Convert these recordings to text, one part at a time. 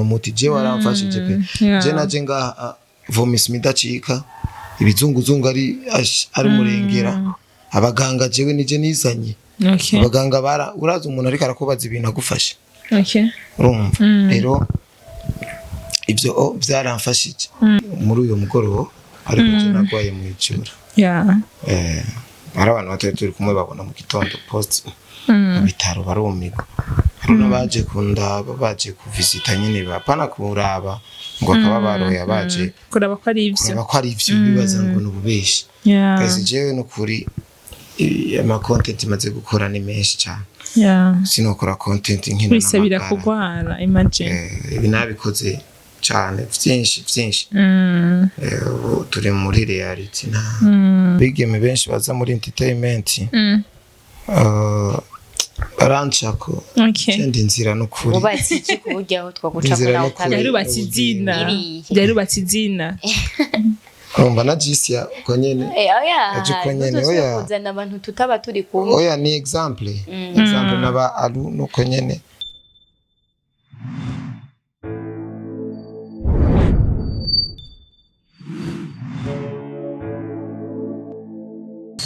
Umuti je waramfashije pe. Je naje ngaha vomisima idacika, ibizunguzungu ari murengera. Abaganga jewe nije nizanye. Abaganga bara uraza umuntu ariko arakubaza ibintu agufashe. Urumva rero ivyo byaramfashije muri uyo mugoroba, ariko je nagwaye mu ijoro. Hari abantu batari turi kumwe babona mu gitondo post mu bitaro barumirwa. Hari n'abaje kundaba, baje kuvisita nyene, bapana kuraba ngo akaba baroya, baje kuraba ko ari ivyo, kuraba ko ari ivyo, bibaza ngo ni ububeshi. Kazi jewe nukuri ama content maze gukora ni menshi cyane. Sinokora content nkino wisabira kugwara, imagine. Ibi nabikoze cyane vyinshi vyinshi. Ubu turi muri reality, nta bigeme benshi baza muri entertainment. Baranshako. Ndi nzira nukuri. Wubatse iki ku buryo aho twaguca ko Inzira nawe no kure. utabizi? Yarubatse izina. Irihe? Yarubatse izina. Urumva na Jisia uko nyene. Oya, Aje uko nyene, ntuzosubire oya. kuzana abantu tutaba turi kumwe. Oya, ni example. Example n'aba alu nuko nyene.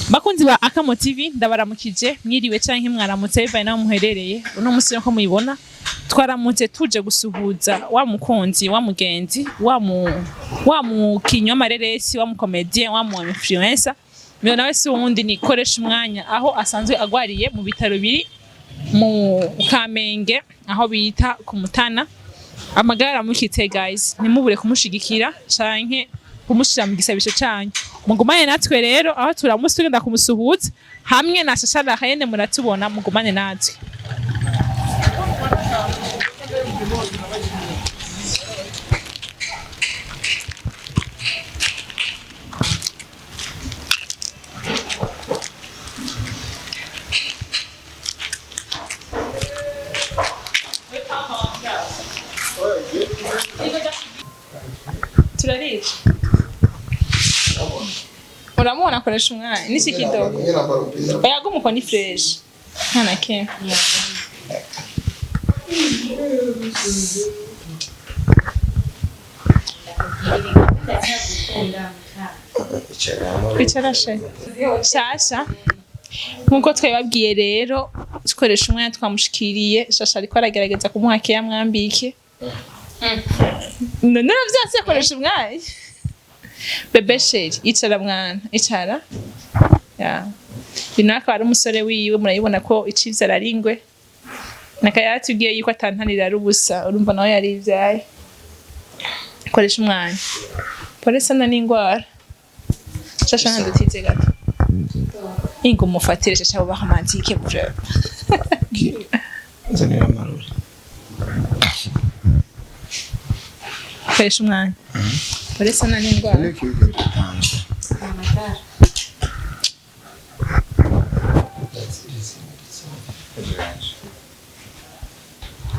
Bakunzi ba Akamo TV, ndabaramukije, mwiriwe canke mwaramutse bivaye naho muherereye. Uno musi nko muyibona, twaramutse tuje gusuhuza wa mukunzi, wa mugenzi, wa mukinyi w'amareresi, wa mukomedien, wa mu influencer. Mwe nawe si uwundi, ni Koresha Umwanya, aho asanzwe agwariye mu bitaro biri mu Kamenge, aho bita ku Mutana. Amagara aramukitse guys, ntimubure kumushigikira canke kumushira mu gisabisho canyu. Mugumane natwe rero aho turamutse tugenda kumusuhuza hamwe na Shasha Rahene, muratubona, mugumane natwe. Turarica. Uramubona akoresha umwanya n'iki kidogo. Oya, gumuko ni fresh. Nta na kimwe. Kwicara she. Shasha. Nkuko twababwiye rero, dukoresha umwanya twamushikiriye, Shasha ariko aragerageza kumuha keya mwambike. None vyose akoresha umwanya. Bebe sheri, icara mwana, icara. Ya. Uyu akaba ari umusore wiwe, murabibona ko icivye araringwe. Naka yaratubwiye yuko atantanira ari ubusa, urumva nawe yarivyaye. Koresha umwanya. Pole sana n'ingwara. Shasha ntandutize gato. Ingo umufatire Shasha bubaha romantike bro. Nzanira amarori. Koresha umwanya. Pole sana n'ingwara.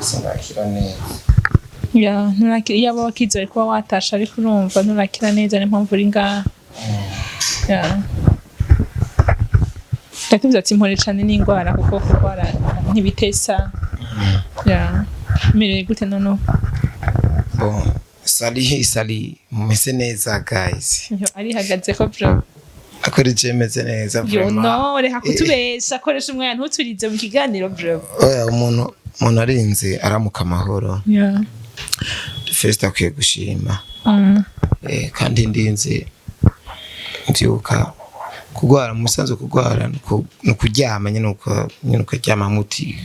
Sinakira neza. Ya, nturakira, iyaba wakize wari kuba watasha, ariko urumva nturakira neza, niyo mpamvu uri ngaha. Ya. Ndakubwira ati mpore cane n'ingwara kuko kurwara ntibitesa. Ya. Merewe gute noneho? Bon, sali sali, mumeze neza guys. Yo, arihagaze ko bro. Akora je meze neza Yo vraiment. no, reka kutubesha, koresha umwanya ntuturize mu kiganiro bro. Oya, umuntu arinze aramuka amahoro. Ya. First akwiye gushima. Kandi ndinze mbyuka kugwara musanzwe kugwara ni ukuryama nyine nyine ukaryama muti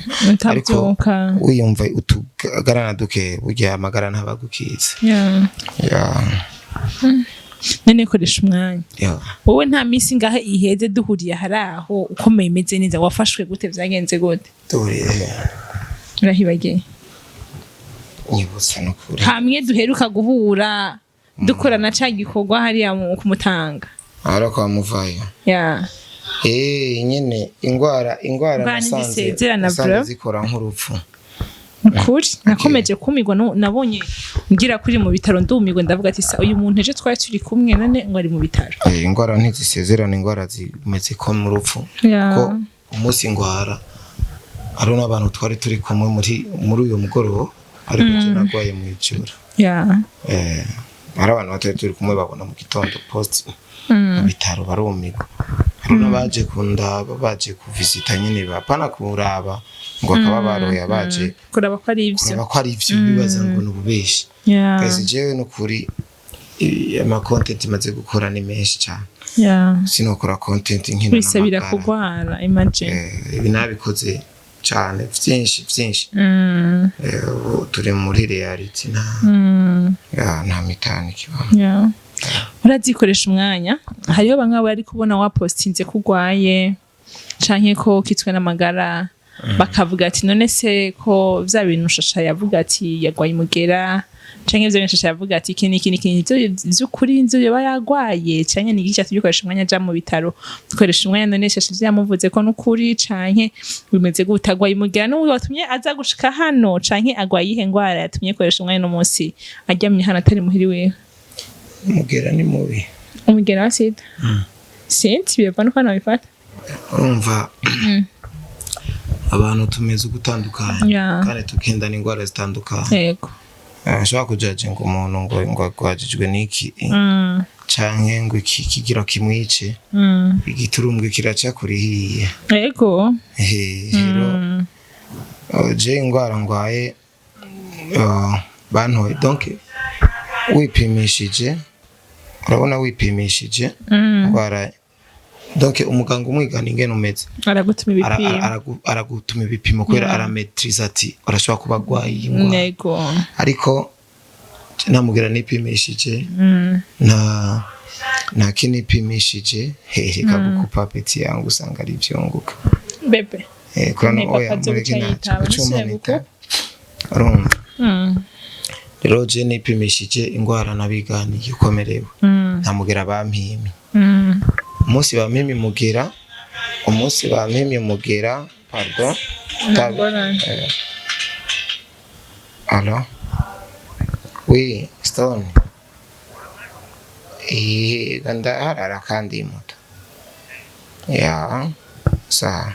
ariko Utabyuka. wiyumva utugarana duke, burya amagara ntabagukiza. Ya. Ya. None koresha umwanya. Ya. Wowe nta minsi ngahe iheze duhuriye hari aho ukomeye imeze neza, wafashwe gute, vyagenze gute? Duhuriye Urahibagiye? nyibutsa nukuri. Hamwe duheruka guhura dukorana ca gikorwa hariya kumutanga. Ahora kwa muvayo. Ya. Nyine ingwara Ingwara nasanze ntizisezerana, nasanze bro. zikora nk'urupfu. Ukuri nakomeje kumirwa, nabonye ngira kuri mu bitaro ndumirwa, ndavuga ati sa uyu muntu ejo twari turi kumwe none ngo ari mu bitaro. Ingwara ntizisezerana, ingwara zimeze ko mu rupfu. Ya. Ko umunsi ngwara hari n'abantu twari turi kumwe muri uyo mugoroba. Ariko je nagwaye mw'ijoro. Hari abantu batari turi kumwe babona mu gitondo post mu bitaro, barumirwa. Hari n'abaje kundaba, baje kuvisita nyene, bapana kuraba ngo akaba baroya, baje kuraba ko ari ivyo. Kuraba ko ari ivyo, bibaza ngo ni ububeshi. Guys, jewe nukuri ama content maze gukora ni menshi cyane. Sinokora content nkino wisabira n'amagara. kugwara, imagine. Ibi nabikoze cyane, vyinshi vyinshi. Ubu turi muri reality, nta ya, nta mitani kibamo. Yeah. Urazikoresha umwanya. Hariho bamwe bari kubona wapostinze ko urwaye canke ko ukitswe n'amagara, bakavuga ati: "None se ko vya bintu Shasha yavuga ati yagwaye umugera, canke vya bintu Shasha yavuga ati iki n'iki n'iki, nivyo vy'ukuri nivyo yoba yagwaye, canke ni iki catumye ukoresha umwanya aja mu bitaro, ukoresha umwanya? None Shasha ivyo yamuvuze ko n'ukuri, canke bimeze gute? Agwaye umugera n'ubu watumye aza gushika hano, canke agwaye iyihe ngwara yatumye akoresha umwanya no munsi aryamye hano atari muhiri wiwe?" Umugera ni mubi. Umugera wa sida sinzi, biva nuko nabifata. Urumva, abantu tumeze ugutandukanye kandi tugendana indwara zitandukanye. Ashobora kujaja ngo umuntu ngo agwajijwe n'iki canke ngo iki kigira kimwice, igiturumbwe kiraca kurihiye. Rero je ingwara ngwaye, bantoye, donc wipimishije, urabona, wipimishije ingwara, donc umuganga umwigana ingene umeze, aragutuma ibipimo. Aragutuma ibipimo kubera arametriza ati urashobora kuba agwaye iyi ngwara. Ariko namubwira nipimishije, nta kinipimishije, reka gukupa peti yangu, usanga ari ivyunguka. Bebe. Kurano Ni papa oya, azoca mureke ntacyo yitaba, ucuma ntusubire nita. gukupa. Urumva rero, je nipimishije ingwara nabiganiye uko merewe, nta mugera bampimye. Umunsi bampimye umugera, umunsi bampimye umugera, pardon. Ngorane. Allo? Oui, Stone. Ndaharara kandi moto. Ya, sawa.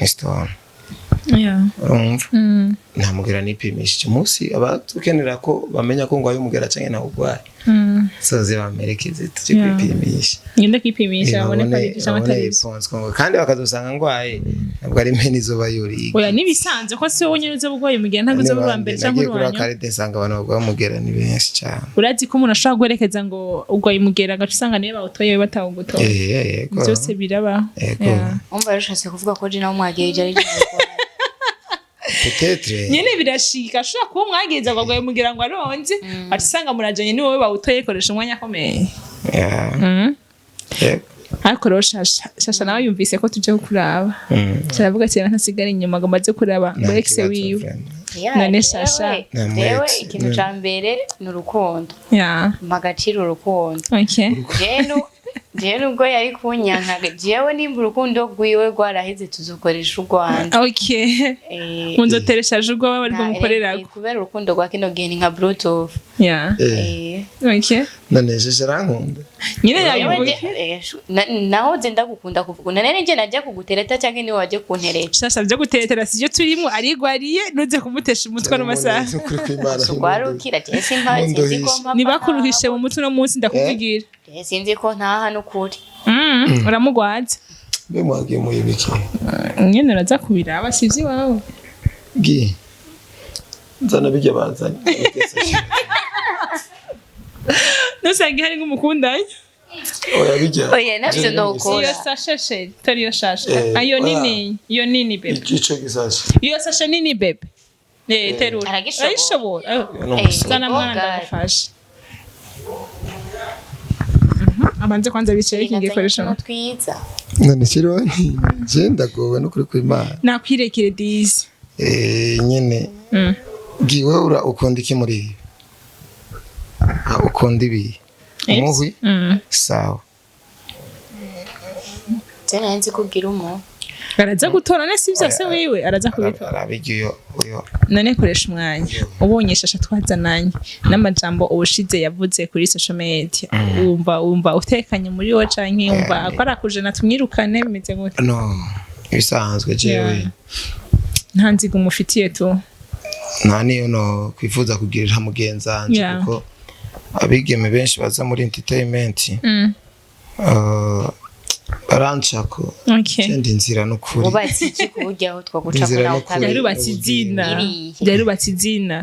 Ni Stone. Urumva? Nta mugera nipimishije. Umunsi abatukenera ko bamenya ko ngwaye umugera canke nawe ugwaye, soze bamerekeze tuje kwipimisha. Ngende kwipimisha babone ko ari cyangwa babone atari byo. réponse ko kandi bakazosanga ngwaye, ntabwo ari mpene izoba yuriye. Oya, nibisanzwe ko si wowe nyine uzoba urwaye umugera, ntabwo uzoba uwa mbere cyangwa Nagiye kuri uwa nyuma. akarede nsanga abantu barwaye umugera ni benshi cyane. Urazi ko umuntu ashobora guherekeza ngo urwaye umugera, agaca usanga niyo bawutoye batawugutoye. Yego. Byose birabaho. Yego. Umva rero, ushatse kuvuga ko je nawe mwagejeje ari je. Peut-être. Nyene birashika, ashobora kuba umwageza ngo arwaye umugera ngo aronze, aca usanga murajanye, ni wowe bawutoye, koresha umwanya akomeye. Yego. Ariko rero Shasha nawe yumvise ko tuje kuraba, turavuga ati ntasigara inyuma ngo maze kuraba ngo Nta ex kibazo, wiwe. vraiment. None Shasha. Nta Jewe mwete. ikintu ca mbere ni urukundo. Mpa agaciro urukundo. Jewe nubwo yari kunyanka, jewe nimba urukundo rwiwe rwaraheze, tuzokoresha urwanda. Munzotereshaje urwo baba ariko mukorerako. Kubera urukundo rwa kino gihe ni nka bluetooth. None Shasha arankunda. Nyine Jewe yabivuga. Nahoze ndagukunda kuvuga none nje najya kugutereta canke niwe waje kuntereta? Shasha, byo guteretera sivyo turimo, arigwariye, nuze kumutesha umutwe n'amasaha. Ukuri kw'Imana. Rwarukira je simpa sinzi ko mpapa. Nibakuruhishe mu mutwe uno munsi, ndakuvugira. Je sinzi ko ntaha n'ukuri. Uramugwaza. Mbe mwagiye muyibiki? Nyene uraza kubiraba, sivyo iwawe. Gi. Nzana bijya bazanye. Nusanga hari nk'umukundanye. Oya, bijya. Oya, navyo nokora. Iyo sashe chéri, tari iyo shasha. Ayo Oya. nini, iyo nini bébé. Ico gisashe. Iyo sashe nini bébé. Terura. Aragishobora. Aragishobora. No musore. Zana mwana ndagufasha. Abanze kwanza bicaye iki gikoresho. Utuntu twiza. None kiriho je ndagowe n'ukuri kw'Imana. Nakwirekere dizi. Nyene. Giwe ura ukunda iki muri ibi? Ah, ukunda ibi? Umuhwi? Sawa. Je nari nzi ko ugira umu Araza gutora ne si vyose wiwe araza kubitora. Arabijya uyo. None koresha umwanya, ubonye Shasha twazananye n'amajambo ubushize yavuze kuri social media, wumva utekanye muri wowe, canke wumva ko arakuje na tumwirukane, bimeze gute? No, ibisanzwe jewe. Nta nzigo umufitiye tu. Nta niyo no kwifuza kugirira mugenzi wanje, kuko abigeme benshi baza muri entertainment barancako. Ndi inzira n'ukuri. Wubatse iki ku buryo aho twaguca ko Inzira nawe n'ukuri. utabizi? Yarubatse izina. Irihe? Yarubatse izina.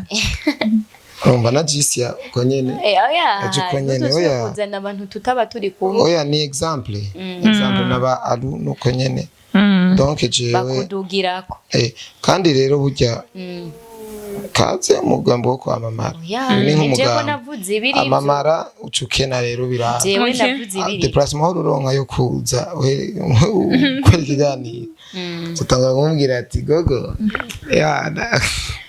Urumva na Jisia uko nyene. Oya, Aje uko nyene, ntuzosubire oya. kuzana abantu tutaba turi kumwe. Oya, ni exemple n'aba aru nuko nyene. Donc jewe Bakudugirako. Kandi rero burya kaze umugambi wo kwamamara. Oya, Ibi ni jewe ko nk'umugambi. navuze ibiri ivyo. Amamara ucukena rero biraba. Jewe navuze ibiri. Déplacement aho uronka yo kuza gukora ikiganiro, utanga kumubwira ati gogo yana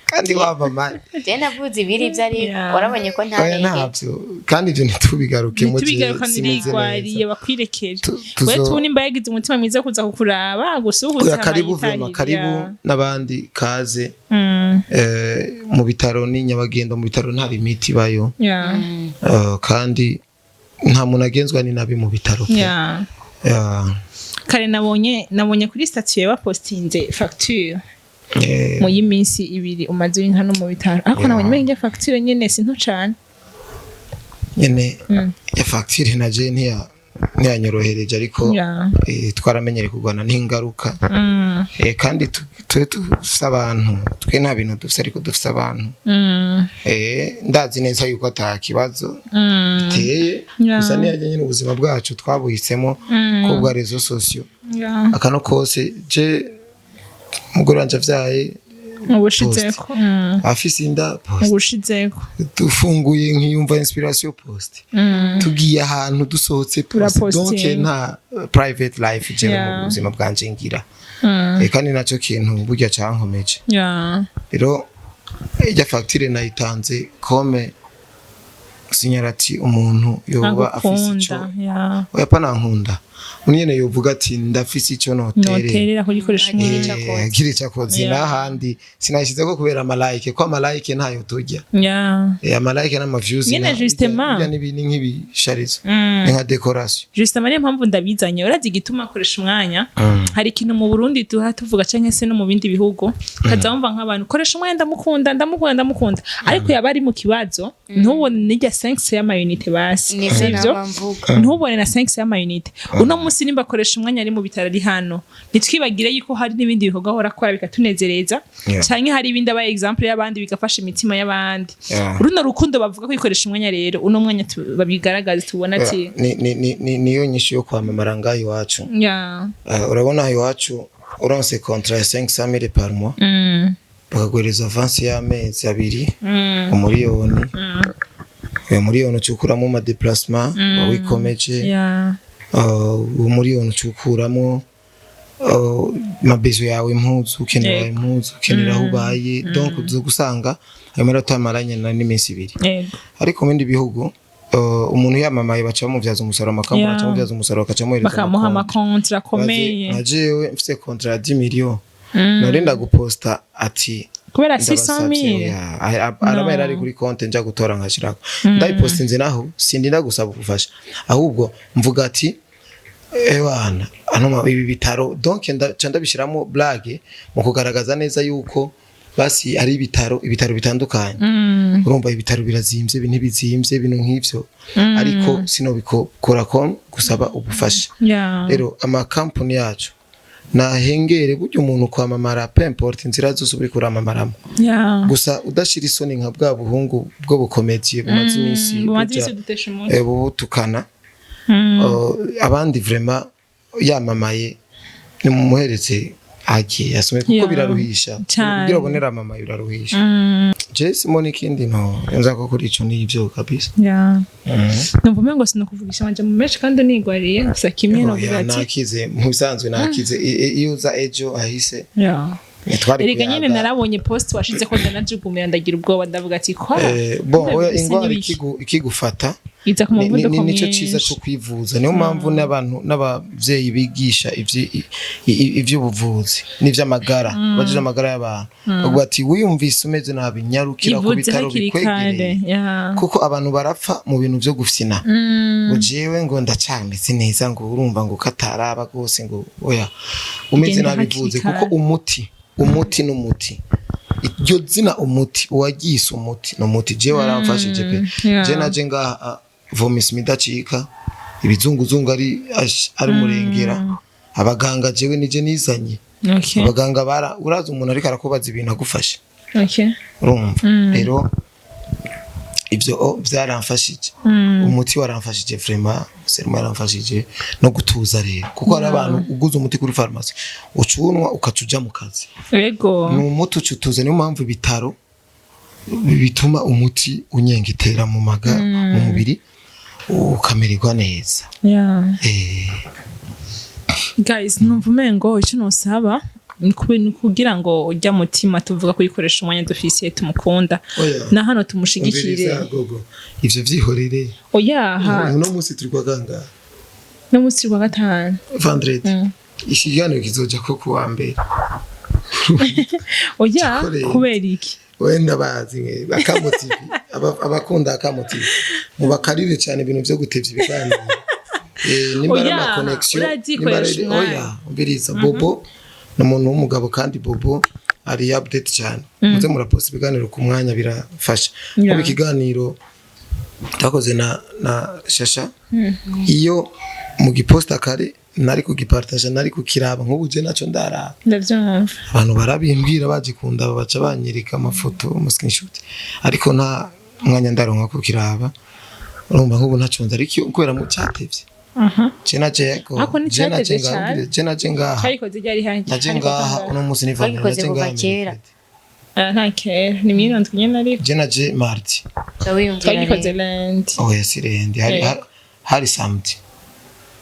kandi wamamaye. Jewe navuze ibiri ivyo ariko warabonye ko Oya, nta ntabyo, kandi ibyo ntitubigarukemo. Ntitubigaruka. Simeze Nirigwariye neza. bakwirekere. We tu nimba yagize umutima mwiza kuza kukuraba gusuhuza. Oya, karibu vraiment, karibu n'abandi kaze. Mu bitaro ni nyabagenda, mu bitaro nta limite ibayo. Kandi nta muntu agenzwa ni nabi mu bitaro pe. Yeah. Kare nabonye kuri statut bapostinze facture mu y'iminsi 2 umaze uri hano mu bitaro, ariko nabonye umenga facture nyene si nto cane. Nyene ya facture na je ntiyanyorohereje, ariko twaramenyereye kurwana n'ingaruka. Kandi twe dufise abantu, twe nta bintu dufise ariko dufise abantu. Ndazi neza yuko ata kibazo biteye. Gusa niyajya nyine ubuzima bwacu twabuhisemo ko bwa réseaux sociaux, akano kose je umugore wanje avyaye, Ubushizeko. Afise inda, post. Ubushizeko. Dufunguye nkiyumva inspiration, post. Tugiye ahantu, dusohotse, post. Urapostinga. Donc nta private life jewe mu buzima bwanje ngira. Kandi naco kintu burya cankomeje. Rero ijya facture nayitanze comme signal ati umuntu yoba afise ico Agukunda, yeah. Oya, pana nkunda nyene, yovuga ati ndafise ico noterera. Noterera kugikoresha Agira umwanya. ico akoze. Agira ico akoze. N'ahandi sinayishizeko kubera ama like, ko ama like ntayo turya. Ama like n'ama views Nyene justement. burya ni nk'ibisharizo, ni nka décoration. Justement, niyo mpamvu ndabizanye. Urazi igituma akoresha umwanya? Hari ikintu mu Burundi duha tuvuga canke se no mu bindi bihugu, kaza wumva nk'abantu koresha umwanya, ndamukunda, ndamukunda, ndamukunda, ariko yaba ari mu kibazo ntubone n'irya 5 y'ama unités basi. Nivyo. Sivyo? Nama mvuga. Ntubone na 5 y'ama unités. Uno munsi nimba akoresha umwanya ari mu bitaro, ari hano, ntitwibagire yuko hari n'ibindi bikorwa ahora akora bikatunezereza, canke hari ibindi aba exemple y'abandi bigafasha imitima y'abandi. Runo rukundo bavuga kwikoresha umwanya rero, uno mwanya babigaragaza tubona ati Niyo nyishu yo kwamamara ngaho iwacu. Urabona aho iwacu uronse contrat ya 500 mille par mois, bakaguhereza avance y'amezi 2, umuriyoni. Uyo muriyoni ucukuramo ama déplacement wikomeje. Umuriyoni ucukuramo mabezo yawe, impuzu ukenera, impuzu ukenera, aho ubaye. Donc uza gusanga ayo mahera utamaranye na n'iminsi 2. Ariko mu bindi bihugu umuntu yamamaye baca bamuvyaza umusaruro, amakampani aca bamuvyaza umusaruro, bakaca bamuhereza bakamuha amakonti. ama contrats akomeye. Nka jewe mfise contrat ya 10 millions, norinda guposta ati kubera ndabasavye, 600 mille. Oya, araba yari ari kuri konte nja gutora nkashirako, ndayipostinze naho sindinda gusaba ubufasha, ahubwo mvuga ati ewana ano ibi bitaro, donc ndaca ndabishiramo blague mu kugaragaza neza yuko basi ari ibitaro, ibitaro bitandukanye. Urumva ibitaro birazimvye, ibi ntibizimvye, ibintu nk'ivyo, ariko sinobikora ko gusaba ubufasha. Rero amakampani yacu nahengere burya umuntu kwamamara, peu importe inzira zose uri kuramamaramo, gusa udashira isoni nka bwa buhungu bwo bukomediye bumaze iminsi bumaze buja, iminsi dutesha umutwe. Butukana. Abandi vraiment yamamaye nimumuhereze agiye asome kuko biraruhisha. Cane. Kugira ubonere amamaye biraruhisha. Je simona ikindi no nza ko kuri ico nivyo kabisa. Numva umengo sinokuvugisha amajambo menshi kandi nigwariye, gusa kimwe novuga Oya, ati nakize mu bisanzwe, nakize. Iyo uza ejo ahise ntitwari Erega nyine kuyaga. narabonye post washize ko ndanajugumirira, ndagira ubwoba, ndavuga ati kwa Bon, oya, Mbese ingwara n'ibiki? ikigufata Iza ku muvuduko nico ciza mwinshi. cyo kwivuza. Niyo mpamvu n'abantu n'abavyeyi bigisha ivy'ubuvuzi n'ivy'amagara, bajije amagara y'abantu, bavuga ati wiyumvise umeze nabi, nyarukira ku Ivuze bitaro hakiri kare. bikwegereye, kuko abantu barapfa mu bintu vyo gufyina, ngo jewe ngo ndacameze neza, ngo urumva ngo kataraba rwose, ngo oya, umeze Genda nabi hakiri ivuze kare. kuko umuti Umuti n'umuti, iryo zina umuti, uwaryise umuti ni umuti. Jewe waramfashije pe. Je naje ngaha vomisima idacika, ibizunguzungu ari ari murengera, abaganga jewe nije nizanye. Abaganga bara uraza umuntu ariko arakubaza ibintu agufashe. Urumva rero ivyo vyaramfashije. Umuti waramfashije vraiment, sérum yaramfashije no gutuza rero, kuko hari abantu uguze umuti kuri farumasi ucunwa ukaca uja mu kazi. Ni umuti uca utuza. Niyo mpamvu ibitaro bituma umuti unyengetera mu maga mu mubiri, ukamererwa neza. Guys, numva umengo icyo nosaba ni kugira ngo ujya mutima tuvuga kuyikoresha umwanya dufise tumukunda. Oya. Na hano tumushigikire. Umviriza, gogo, ivyo vyihorere. Oyaha. Uno munsi turi kwa kangahe? No munsi wa gatanu. Vendredi. Ikiganiro kizoja ko kuwa mbere. Oya. Gikoreye. Kubera iki? Wenda bazi mwe Akamo TV, abakunda Akamo TV mubakarire cyane ibintu vyo gutevya ibiganiro. Nimba ari Oya, ama connection, urazikoresha nimba ari umwanya. Oya, umviriza, Bobo ni umuntu w'umugabo kandi Bobo ari update cyane. Muze muraposta ibiganiro ku mwanya, birafasha. Kuba ikiganiro twakoze na Shasha, iyo mu giposta kare nari kugipartaja, nari kukiraba. Nk'ubu je naco ndaraba. Ndavyumva. Abantu barabimbwira, baje kundaba, baca banyereka amafoto, ama screenshot, ariko nta mwanya ndaronka kukiraba. Urumva nk'ubu ntaco nzi, ariko iyo kubera mu cyatevye. Je naje ko Ariko je naje nticatevye ngaha cane. Je naje ngaha. Cyarikoze ryari hanjye? Naje ngaha uno munsi ni vendredi. Twagikoze Naje kuva ngaha kera. mercredi. Nta kera, ni mwirondwi nyene ariko. Je naje mardi. Ca wiyumvira Twagikoze rero. lundi. Oya, si lundi, hari hari samedi.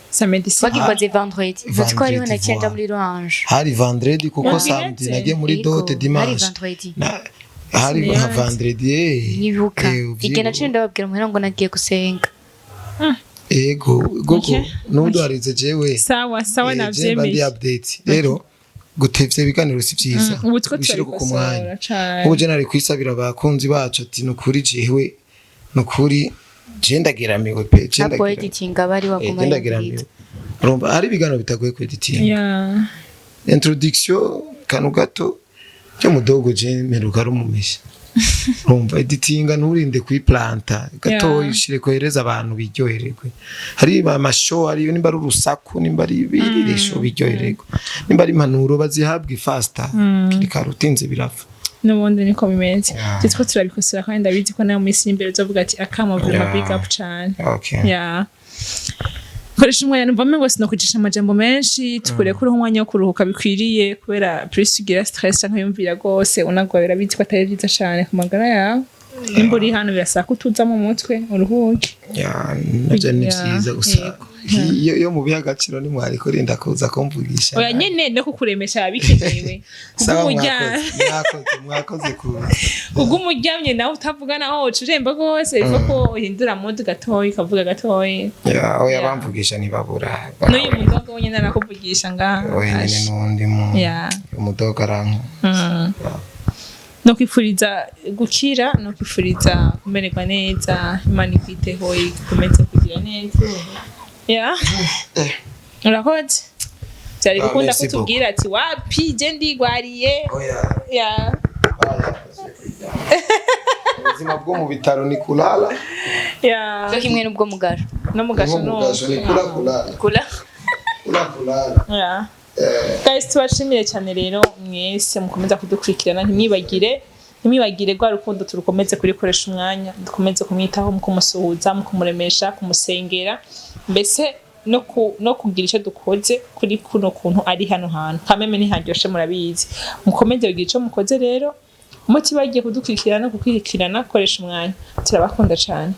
Samedi si? Twagikoze vendredi. Uzi ko hariho Vendredi, naciye nja voilà. muri Louange. Hari vendredi kuko Vendredi. samedi nagiye muri Yego, dot hari dimanche. vendredi. Hari nka Siniyanze. vendredi. Nyibuka Uvyibuka. igihe naciye ndababwira muhira ngo nagiye gusenga. Ego gogo. Ntuduharize jewe. Sawa sawa. Je mba ndi Navyemeye. update. Rero gutevya ibiganiro si vyiza. Ubu two Ubishire ku turabikosora mwanya. cane. Ubu je nari kwisabira abakunzi bacu ati nukuri jewe, nukuri je ndageramiwe pe, je ntabwo ndageramiwe. editing aba ari waguma Je ndageramiwe. Urumva hari ibiganiro bitagoye ku editing. Introduction kanu gato cyo mudogo, je mperuka ari umumesha. Urumva editinga nturinde kuyiplanta gatoya. Ushire kohereza abantu biryohererwe. Hari amashow, hari nimba ari urusaku, nimba ari ibiririsho, biryohererwe. Nimba ari impanuro, bazihabwe faster. Kiri karutinze birapfa. N'ubundi niko bimeze. Twe turabikosora kandi ndabizi ko nawe mu minsi y'imbere uzovuga ati Akamo vraiment, big up cane. Yeah. Koresha umwanya, numva mengo sinokucisha amajambo menshi, tukurekure umwanya wo kuruhuka bikwiriye, kubera plus ugira stress canke yumvira rwose unagwa, birabizi ko atari vyiza cane ku magara yawe. Nimba uri hano birasaba ko utuza mu mutwe uruhuke. Ya, navyo ni vyiza gusa. Iyo mubiha agaciro ntimwari kurinda kuza kumvugisha. Oya nyene, no kukuremesha bikenewe. Sawa. Kubw'umurya Mwakoze, mwakoze kuza. Kubw'umuryamye nawe utavuga, naho woca uremba rwose, biva ko uhindura mode gatoyi, ukavuga gatoyi. Ya, oya. Bamvugisha ntibabura. N'uyu mudogo wenyene arakuvugisha ngaha. Wenyine n'undi mu umudogo aranka. No kwifuriza gukira, no kwifuriza kumererwa neza, Imana ikwiteho, ikomeze kugira neza. Ya, urakoze, byari Ah, gukunda merci. kutubwira ati wapi, je ndigwariye. Oya. Ya. Ubuzima bwo mu bitaro ni kulala. Ya. Cyo kimwe n'ubwo mugaro. No mu gasho. Nko mu gasho ni kula, kulala. Kula. Kula, kulala. Ya. Guys, tubashimire cyane rero mwese mukomeza kudukurikirana. Ntimwibagire rwa rukundo, turukomeze kurikoresha umwanya, dukomeze kumwitaho mu kumusuhuza, mu kumuremesha, kumusengera, mbese no kugira icyo dukoze kuri kuno kuntu ari hano hantu kameme ntiharyoshe, murabizi. Mukomeze kugira icyo mukoze rero, mutibagiye kudukurikirana no gukurikirana koresha umwanya. Turabakunda cyane.